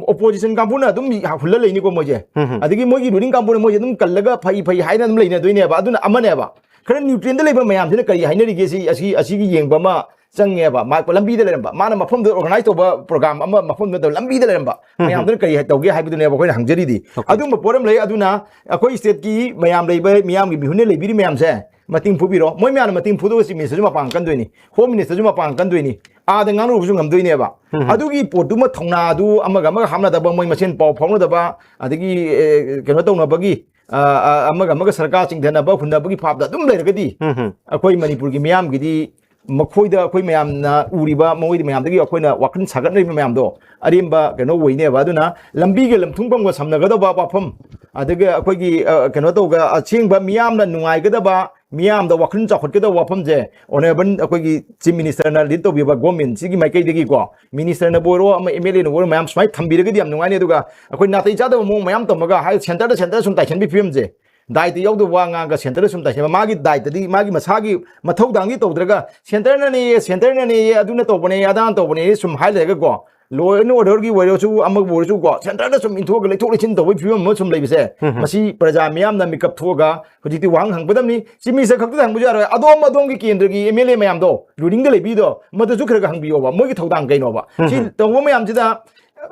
ꯑꯣꯄꯣꯖꯤꯁꯟ ꯀꯥꯡꯕꯨꯅ ꯑꯗꯨꯝ ꯍꯨꯜꯂ ꯂꯩꯅꯤꯀꯣ ꯃꯣꯏꯁꯦ, ꯎꯝ, ꯎꯝ꯫ ꯑꯗꯒꯤ ꯃꯣꯏꯒꯤ ꯔꯨꯂꯤꯡ ꯀꯥꯡꯕꯨꯅ ꯃꯣꯏꯁꯦ ꯑꯗꯨꯝ ꯀꯜꯂꯒ ꯐꯩ ꯐꯩ ꯍꯥꯏꯅ ꯑꯗꯨꯝ ꯂꯩꯅꯗꯣꯏꯅꯦꯕ꯫ ꯑꯗꯨꯅ ꯑꯃꯅꯦꯕ, ꯈꯔ ꯅ꯭ꯌꯨꯇ꯭ꯔꯦꯟꯗ ꯂꯩꯕ ꯃꯌꯥꯝꯁꯤꯅ ꯀꯔꯤ ꯍꯥꯏꯅꯔꯤꯒꯦ ꯁꯤ, ꯑꯁꯤ, ꯑꯁꯤꯒꯤ ꯌꯦꯡꯕ ꯑꯃ ꯆꯪꯉꯦꯕ꯫ ꯃꯥ ꯂꯝꯕꯤꯗ ꯂꯩꯔꯝꯕ, ꯃꯥꯅ ꯃꯐꯝꯗꯨꯗ ꯑꯣꯔꯒꯅꯥꯏꯁ ꯇꯧꯕ ꯄ꯭ꯔꯣꯒ꯭ꯔꯥꯝ ꯑꯃ ꯃꯐꯝꯗꯨꯗ ꯂꯝꯕꯤꯗ ꯂꯩꯔꯝꯕ ꯎꯝ, ꯎꯝ꯫ ꯃꯌꯥꯝꯗꯨꯅ ꯀꯔꯤ ꯇꯧꯒꯦ ꯍꯥꯏꯕꯗꯨꯅꯦꯕ ꯑꯩꯈꯣꯏꯅ ꯍꯪꯖꯔꯤꯗꯤ꯫ Okay. ꯑꯗꯨꯝꯕ ꯄꯣꯠ ꯑꯃ ꯂꯩ꯫ ꯑꯗꯨꯅ ꯑꯩꯈꯣꯏ ꯁ꯭ꯇꯦꯠꯀꯤ ꯃꯌꯥꯝ ꯂꯩꯕ, ꯃꯤꯌꯥꯝꯒꯤ ꯃꯤꯍꯨꯠꯅ ꯂꯩꯕꯤꯔꯤ ꯃꯌꯥꯝꯁꯦ ꯃꯇꯦꯡ ꯐꯨꯕꯤꯔꯣ꯫ ꯃꯣꯏ ꯃꯌꯥꯝꯅ ꯃꯇꯦꯡ ꯐꯨꯗꯣꯛꯑꯒ ꯆꯤꯐ ꯃꯤꯅꯤꯁꯇꯔꯁꯨ ꯃꯄꯥꯟ ꯀꯟꯗꯣꯏꯅꯤ, ꯍꯣꯝ ꯃꯤꯅꯤꯁꯇꯔꯁꯨ ꯃꯄꯥꯟ ꯀꯟꯗꯣꯏꯅꯤ, ꯑꯥꯗ ꯉꯥꯡꯅꯔꯨꯕꯁꯨ ꯉꯝꯗꯣꯏꯅꯦꯕ꯫ ꯎꯝ꯫ ꯑꯗꯨꯒꯤ ꯄꯣꯠꯇꯨꯃ ꯊꯧꯅꯥꯗꯨ ꯑꯃꯒ ꯑꯃꯒ ꯍꯥꯞꯅꯗꯕ, ꯃꯣꯏ ꯃꯁꯦꯟ ꯄꯥꯎ ꯐꯥꯎꯅꯗꯕ, ꯑꯗꯒꯤ ꯑꯦ, ꯀꯩꯅꯣ ꯇꯧꯅꯕꯒꯤ, ꯑ, ꯑ, ꯑꯃꯒ ꯑꯃꯒ ꯁꯔꯀꯥꯔ ꯆꯤꯡꯊꯅꯕ ꯍꯨꯟꯅꯕꯒꯤ ꯐꯥꯞꯇ ꯑꯗꯨꯝ ꯂꯩꯔꯒꯗꯤ ꯎꯝ, ꯎꯝ꯫ ꯑꯩꯈꯣꯏ ꯃꯅꯤꯄꯨꯔꯒꯤ ꯃꯤꯌꯥꯝꯒꯤꯗꯤ ꯃꯈꯣꯏꯗ ꯑꯩꯈꯣꯏ ꯃꯌꯥꯝꯅ ꯎꯔꯤꯕ, ꯃꯈꯣꯏꯗ ꯃꯌꯥꯝꯗꯒꯤ ꯑꯩꯈꯣꯏꯅ ꯋꯥꯈꯜ ꯁꯥꯒꯠꯅꯔꯤꯕ ꯃꯌꯥꯝꯗꯣ ꯑꯔꯦꯝꯕ ꯀꯩꯅꯣ ꯑꯣꯏꯅꯦꯕ꯫ ꯑꯗꯨꯅ ꯂꯝꯕꯤꯒ ꯂꯝꯊꯨꯡꯐꯝꯒ ꯁꯝꯅꯒꯗꯕ ꯋꯥꯐꯝ, ꯑꯗꯨꯒ ꯑꯩꯈꯣꯏꯒꯤ, ꯑ, ꯀꯩꯅꯣ ꯇꯧꯒ ꯑꯁꯦꯡꯕ ꯃꯤꯌꯥꯝꯅ ꯅꯨꯡꯉꯥꯏꯒꯗꯕ, ꯃꯤꯌꯥꯝꯗ ꯋꯥꯈꯜ ꯆꯥꯎꯈꯠꯀꯗꯕ ꯋꯥꯐꯝꯁꯦ ꯑꯣꯅꯔꯦꯕꯜ ꯑꯩꯈꯣꯏꯒꯤ ꯆꯤꯐ ꯃꯤꯅꯤꯁꯇꯔꯅ ꯂꯤꯗ ꯇꯧꯕꯤꯕ ꯒꯣꯔꯃꯦꯟꯁꯤꯒꯤ ꯃꯥꯏꯀꯩꯗꯒꯤꯀꯣ, ꯃꯤꯅꯤꯁꯇꯔꯅꯕꯨ ꯑꯣꯏꯔꯣ, ꯑꯃ ꯑꯦꯝ ꯑꯦꯜ ꯑꯦꯅꯕꯨ ꯑꯣꯏꯔꯣ, ꯃꯌꯥꯝ ꯁꯨꯃꯥꯏꯅ ꯊꯝꯕꯤꯔꯒꯗꯤ ꯌꯥꯝ ꯅꯨꯡꯉꯥꯏꯅꯤ꯫ ꯑꯗꯨꯒ ꯑꯩꯈꯣꯏ ꯅꯥꯇꯩ ꯆꯥꯗꯕ ꯃꯑꯣꯡ ꯃꯌꯥꯝ ꯇꯝꯃꯒ ꯍꯥꯏ ꯁꯦꯟꯇꯔꯗ, ꯁꯦꯟꯇꯔꯗ ꯁꯨꯝ ꯇꯥꯏꯁꯟꯕꯤ ꯐꯤꯕꯝꯁꯦ, ꯗꯥꯏꯇ ꯌꯥꯎꯗꯕ ꯋꯥ ꯉꯥꯡꯉꯒ ꯁꯦꯟꯇꯔꯗ ꯁꯨꯝ ꯇꯥꯏꯁꯟꯕ, ꯃꯥꯒꯤ ꯗꯥꯏꯇꯗꯤ, ꯃꯥꯒꯤ ꯃꯁꯥꯒꯤ ꯃꯊꯧꯗꯥꯡꯗꯤ ꯇꯧꯗ꯭ꯔꯒ ꯁꯦꯟꯇꯔꯅꯅꯦꯌꯦ, ꯁꯦꯟꯇꯔꯅꯅꯦꯌꯦ, ꯑꯗꯨꯅ ꯇꯧꯕꯅꯦ, ꯑꯗꯥꯅ ꯇꯧꯕꯅꯦ ꯁꯨꯝ ꯍꯥꯏ ꯂꯩꯔꯒꯀꯣ, ꯂꯣ ꯑꯦꯟ ꯑꯣꯔꯗꯔꯒꯤ ꯑꯣꯏꯔꯁꯨ, ꯑꯃꯕꯨ ꯑꯣꯏꯔꯁꯨ ꯀꯣ, ꯁꯦꯟꯇꯔꯗ ꯁꯨꯝ ꯏꯟꯊꯣꯛꯑꯒ ꯂꯩꯊꯣꯛ ꯂꯩꯁꯤꯟ ꯇꯧꯕꯒꯤ ꯐꯤꯕꯝ ꯑꯃ ꯁꯨꯝ ꯂꯩꯕꯁꯦ, ꯎꯝ, ꯎꯝ꯫ ꯃꯁꯤ ꯄ꯭ꯔꯖꯥ ꯃꯤꯌꯥꯝꯅ ꯃꯤꯀꯞ ꯊꯣꯛꯑꯒ ꯍꯧꯖꯤꯛꯇꯤ ꯋꯥꯍꯪ ꯍꯪꯒꯗꯕꯅꯤ꯫ ꯆꯤꯐ ꯃꯤꯅꯤꯁꯇꯔ ꯈꯛꯇꯗ ꯍꯪꯕꯁꯨ ꯌꯥꯔꯣꯏ, ꯑꯗꯣꯝ ꯑꯗꯣꯝꯒꯤ ꯀꯦꯟꯗ꯭ꯔꯒꯤ ꯑꯦꯝ ꯑꯦꯜ ꯑꯦ ꯃꯌꯥꯝꯗꯣ, ꯔꯨꯂꯤꯡꯗ ꯂꯩꯕꯤꯗꯣ, ꯃꯗꯨꯁꯨ ꯈꯔ ꯈꯔ ꯍꯪꯕꯤꯌꯣꯕ, ꯃꯣꯏꯒꯤ ꯊꯧꯗꯥꯡ ꯀꯩꯅꯣꯕ? ꯁꯤ ꯎꯝ, ꯎꯝ꯫ ꯇꯧꯕ ꯃꯌꯥꯝꯁꯤꯗ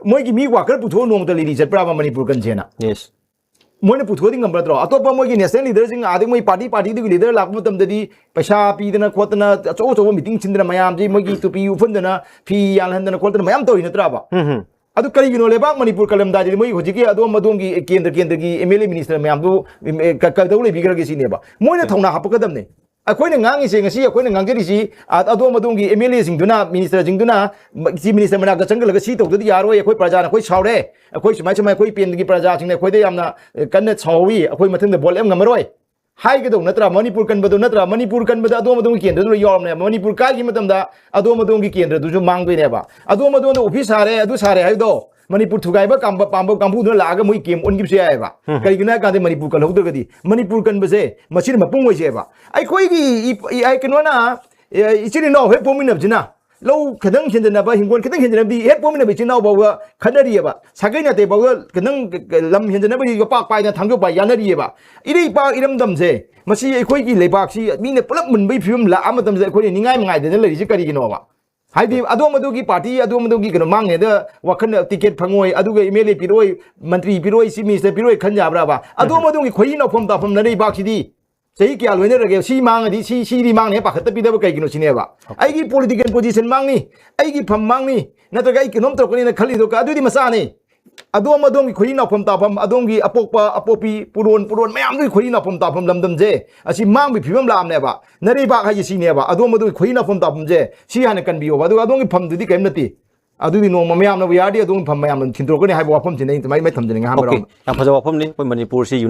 ꯃꯣꯏꯒꯤ ꯃꯤ ꯋꯥꯀꯔ ꯄꯨꯊꯣꯛꯑ ꯅꯣꯡꯃꯇ ꯂꯤꯂꯤ ꯆꯠꯄ꯭ꯔꯥꯕ ꯃꯅꯤꯄꯨꯔ ꯀꯟꯁꯦꯅ? Yes. ꯃꯣꯏꯅ ꯄꯨꯊꯣꯛꯑꯗꯤ ꯉꯝꯕ ꯅꯠꯇ꯭ꯔꯣ? ꯑꯇꯣꯞꯄ ꯃꯣꯏꯒꯤ ꯅꯦꯁꯅꯦꯜ ꯂꯤꯗꯔꯁꯤꯡ, ꯑꯗꯩ ꯃꯣꯏ ꯄꯥꯔꯇꯤ ꯄꯥꯔꯇꯤꯗꯨꯒꯤ ꯂꯤꯗꯔ ꯂꯥꯛꯄ ꯃꯇꯝꯗꯗꯤ ꯄꯩꯁꯥ ꯄꯤꯗꯅ ꯈꯣꯠꯇꯅ, ꯑꯆꯧ ꯑꯆꯧꯕ ꯃꯤꯇꯤꯡ ꯁꯤꯟꯗꯅ, ꯃꯌꯥꯝꯁꯤ ꯃꯣꯏꯒꯤ ꯇꯨꯄꯤ ꯎꯞꯍꯟꯗꯅ, ꯐꯤ ꯌꯥꯜꯍꯟꯗꯅ ꯈꯣꯠꯇꯅ ꯃꯌꯥꯝ ꯇꯧꯔꯤ ꯅꯠꯇ꯭ꯔꯥꯕ? ꯎꯝ, ꯎꯝ꯫ ꯑꯗꯨ ꯀꯔꯤꯒꯤꯅꯣ? ꯂꯩꯕꯥꯛ ꯃꯅꯤꯄꯨꯔ ꯀꯜꯂꯝꯗꯥꯏꯗꯗꯤ ꯃꯣꯏ ꯍꯧꯖꯤꯛꯀꯤ ꯑꯗꯣꯝ ꯑꯗꯣꯝꯒꯤ ꯀꯦꯟꯗ꯭ꯔ ꯀꯦꯟꯗ꯭ꯔꯒꯤ ꯑꯦꯝ ꯑꯦꯜ ꯑꯦ ꯃꯤꯅꯤꯁꯇꯔ ꯃꯌꯥꯝꯗꯨ, ꯎꯝ, ꯑꯦ, ꯀ-, ꯀꯩꯗꯧ ꯂꯩꯕꯤꯈ꯭ꯔꯒꯦ ꯁꯤꯅꯦꯕ꯫ ꯃꯣꯏꯅ ꯎꯝ꯫ ꯊꯧꯅꯥ ꯍꯥꯞꯄꯛꯀꯗꯕꯅꯦ꯫ ꯑꯩꯈꯣꯏꯅ ꯉꯥꯡꯉꯤꯁꯦ, ꯉꯁꯤ ꯑꯩꯈꯣꯏꯅ ꯉꯥꯡꯖꯔꯤꯁꯤ, ꯑ-, ꯑꯗꯣꯝ ꯑꯗꯣꯝꯒꯤ ꯑꯦꯝ ꯑꯦꯜ ꯑꯦꯁꯤꯡꯗꯨꯅ, ꯃꯤꯅꯤꯁꯇꯔꯁꯤꯡꯗꯨꯅ, ꯃ-, ꯆꯤꯐ ꯃꯤꯅꯤꯁꯇꯔ ꯃꯅꯥꯛꯇ ꯆꯪꯁꯤꯜꯂꯒ ꯁꯤ ꯇꯧꯗꯗꯤ ꯌꯥꯔꯣꯏ, ꯑꯩꯈꯣꯏ ꯄ꯭ꯔꯖꯥꯅ ꯑꯩꯈꯣꯏ ꯁꯥꯎꯔꯦ, ꯑꯩꯈꯣꯏ ꯁꯨꯃꯥꯏ ꯁꯨꯃꯥꯏ ꯑꯩꯈꯣꯏ ꯄꯦꯟꯗꯒꯤ ꯄ꯭ꯔꯖꯥꯁꯤꯡꯅ ꯑꯩꯈꯣꯏꯗ ꯌꯥꯝꯅ, ꯑ, ꯀꯟꯅ ꯁꯥꯎꯏ, ꯑꯩꯈꯣꯏ ꯃꯊꯪꯗ ꯚꯣꯠ ꯂꯦꯞ ꯉꯝꯃꯔꯣꯏ ꯍꯥꯏꯒꯗꯧ ꯅꯠꯇ꯭ꯔꯥ? ꯃꯅꯤꯄꯨꯔ ꯀꯟꯕꯗꯣ ꯅꯠꯇ꯭ꯔꯥ? ꯃꯅꯤꯄꯨꯔ ꯀꯟꯕꯗ ꯑꯗꯣꯝ ꯑꯗꯣꯝꯒꯤ ꯀꯦꯟꯗ꯭ꯔꯗꯨ ꯂꯣꯏ ꯌꯥꯎꯔꯝꯅꯦꯕ꯫ ꯃꯅꯤꯄꯨꯔ ꯀꯥꯏꯈꯤ ꯃꯇꯝꯗ ꯑꯗꯣꯝ ꯑꯗꯣꯝꯒꯤ ꯀꯦꯟꯗ꯭ꯔꯗꯨꯁꯨ ꯃꯥꯡꯗꯣꯏꯅꯦꯕ꯫ ꯑꯗꯣꯝ ꯑꯗꯣꯝꯗ ꯑꯣꯐꯤꯁ ꯁꯥꯔꯦ, ꯑꯗꯨ ꯁꯥꯔꯦ ꯍꯥꯏꯕꯗꯣ ꯃꯅꯤꯄꯨꯔ ꯊꯨꯒꯥꯏꯕ ꯀꯥꯝꯕ-, ꯄꯥꯝꯕ ꯀꯥꯡꯕꯨꯗꯨꯅ ꯂꯥꯛꯑꯒ ꯃꯣꯏ ꯀꯦꯝ ꯑꯣꯟꯈꯤꯕꯁꯨ ꯌꯥꯏꯑꯕ꯫ ꯎꯝ꯫ ꯀꯔꯤꯒꯤꯅꯣ ꯍꯥꯏ ꯀꯥꯟꯗ ꯃꯅꯤꯄꯨꯔ ꯀꯜꯍꯧꯗ꯭ꯔꯒꯗꯤ ꯃꯅꯤꯄꯨꯔ ꯀꯟꯕꯁꯦ ꯃꯁꯤꯅ ꯃꯄꯨꯡ ꯑꯣꯏꯖꯩꯑꯕ꯫ ꯑꯩꯈꯣꯏꯒꯤ ꯏ-, ꯏ-, ꯑꯩ ꯀꯩꯅꯣꯅ, ꯑꯦ, ꯏꯆꯤꯜ ꯏꯅꯥꯎ ꯍꯦꯛ ꯄꯣꯛꯃꯤꯟꯅꯕꯁꯤꯅ ꯂꯧ ꯈꯤꯇꯪ ꯍꯦꯟꯖꯟꯅꯕ, ꯍꯤꯡꯒꯣꯜ ꯈꯤꯇꯪ ꯍꯦꯟꯖꯟꯅꯕꯗꯤ ꯍꯦꯛ ꯄꯣꯛꯃꯤꯟꯅꯕ ꯏꯆꯤꯜ ꯏꯅꯥꯎ ꯐꯥꯎꯕ ꯈꯠꯅꯔꯤꯑꯕ꯫ ꯁꯥꯒꯩ ꯅꯥꯇꯩ ꯐꯥꯎꯕ ꯈꯤꯇꯪ ꯂꯝ ꯍꯦꯟꯖꯟꯅꯕꯒꯤ ꯌꯣꯄꯥꯛ ꯄꯥꯏꯗꯅ ꯊꯥꯡꯖꯣꯞ ꯄꯥꯏ ꯌꯥꯅꯔꯤꯑꯕ꯫ ꯏꯔꯩꯄꯥꯛ ꯏꯔꯝꯗꯝꯁꯦ, ꯃꯁꯤ ꯑꯩꯈꯣꯏꯒꯤ ꯂꯩꯕꯥꯛꯁꯤ ꯃꯤꯅ ꯄꯨꯂꯞ ꯃꯨꯟꯕꯒꯤ ꯐꯤꯕꯝ ꯂꯥꯛꯑ ꯃꯇꯝꯁꯤꯗ ꯑꯩꯈꯣꯏꯅ ꯅꯤꯡꯉꯥꯏ ꯃꯉꯥꯏꯗꯅ ꯂꯩꯔꯤꯁꯤ ꯀꯔꯤꯒꯤꯅꯣꯕ? ꯍꯥꯏꯗꯤ ꯑꯗꯣꯝ ꯑꯗꯨꯒꯤ ꯄꯥꯔꯇꯤ, ꯑꯗꯣꯝ ꯑꯗꯨꯒꯤ ꯀꯩꯅꯣ ꯃꯥꯡꯅꯦꯗ ꯋꯥꯈꯜ, ꯇꯤꯀꯦꯠ ꯐꯪꯉꯣꯏ, ꯑꯗꯨꯒ M L A ꯄꯤꯔꯛꯑꯣꯏ, Mantri ꯄꯤꯔꯛꯑꯣꯏ, chief minister ꯄꯤꯔꯛꯑꯣꯏ ꯈꯟ ꯌꯥꯕ꯭ꯔꯥꯕ? ꯑꯗꯣꯝ ꯎꯝ꯫ ꯑꯗꯣꯝꯒꯤ ꯈꯣꯏꯔꯤ ꯅꯥꯎꯐꯝ ꯇꯥꯐꯝ ꯂꯩꯕꯥꯛꯁꯤꯗꯤ ꯆꯍꯤ ꯀꯌꯥ ꯂꯣꯏꯅꯔꯒꯦ? ꯁꯤ ꯃꯥꯡꯉꯗꯤ, ꯁꯤ, ꯁꯤꯗꯤ ꯃꯥꯡꯅꯦ ꯄꯥꯈꯠꯇꯕꯤꯗꯕ ꯀꯩꯒꯤꯅꯣ ꯁꯤꯅꯦꯕ꯫ ꯑꯩꯒꯤ ꯄꯣꯂꯤꯇꯤꯀꯦꯜ ꯄꯣꯖꯤꯁꯟ ꯃꯥꯡꯅꯤ, ꯑꯩꯒꯤ ꯐꯝ ꯃꯥꯡꯅꯤ, ꯅꯠꯇ꯭ꯔꯒ ꯑꯩ ꯀꯩꯅꯣꯝ ꯇꯧꯔꯛꯀꯅꯤꯅ ꯈꯜꯂꯤꯗꯣ ꯀ-, ꯑꯗꯨꯗꯤ ꯃꯆꯥꯅꯤ꯫ ꯑꯗꯣꯝ ꯑꯗꯣꯝꯒꯤ ꯈꯣꯏꯔꯤ ꯅꯥꯎꯐꯝ ꯇꯥꯐꯝ, ꯑꯗꯣꯝꯒꯤ ꯑꯄꯣꯛꯄ, ꯑꯄꯣꯛꯄꯤ, ꯄꯨꯔꯣꯟ, ꯄꯨꯔꯣꯟ ꯃꯌꯥꯝꯗꯨꯒꯤ ꯈꯣꯏꯔꯤ ꯅꯥꯎꯐꯝ ꯇꯥꯐꯝ ꯂꯝꯗꯝꯁꯦ ꯑꯁꯤ ꯃꯥꯡꯕꯒꯤ ꯐꯤꯕꯝ ꯂꯥꯛꯑꯕꯅꯦꯕ꯫ ꯅꯔꯩꯕꯥꯛ ꯍꯥꯏꯁꯦ ꯁꯤꯅꯦꯕ꯫ ꯑꯗꯣꯝ ꯑꯗꯣꯝꯒꯤ ꯈꯣꯏꯔꯤ ꯅꯥꯎꯐꯝ ꯇꯥꯐꯝꯁꯦ ꯁꯤ ꯍꯥꯟꯅ ꯀꯟꯕꯤꯌꯣꯕ꯫ ꯑꯗꯨꯒ ꯑꯗꯣꯝꯒꯤ ꯐꯝꯗꯨꯗꯤ ꯀꯔꯤꯝ ꯅꯠꯇꯦ꯫ ꯑꯗꯨꯗꯤ ꯅꯣꯡꯃ ꯃꯌꯥꯝꯅꯕꯨ ꯌꯥꯔꯗꯤ ꯑꯗꯣꯝꯒꯤ ꯐꯝ ꯃꯌꯥꯝꯅ ꯊꯤꯟꯗꯣꯔꯛꯀꯅꯤ ꯍꯥꯏꯕ ꯋꯥꯐꯝꯁꯤꯅ ꯑꯩꯅ ꯑꯗꯨꯃꯥꯏꯅ ꯊꯝꯖꯅꯤꯡꯉꯦ ꯑꯍꯥꯟꯕ ꯑꯣꯀꯦ꯫ ꯔꯥꯎꯟꯗ꯫ ꯌꯥꯝ ꯐꯖꯕ ꯋꯥꯐꯝꯅꯤ꯫ ꯑꯩꯈꯣꯏ ꯃꯅꯤꯄꯨꯔꯁꯤ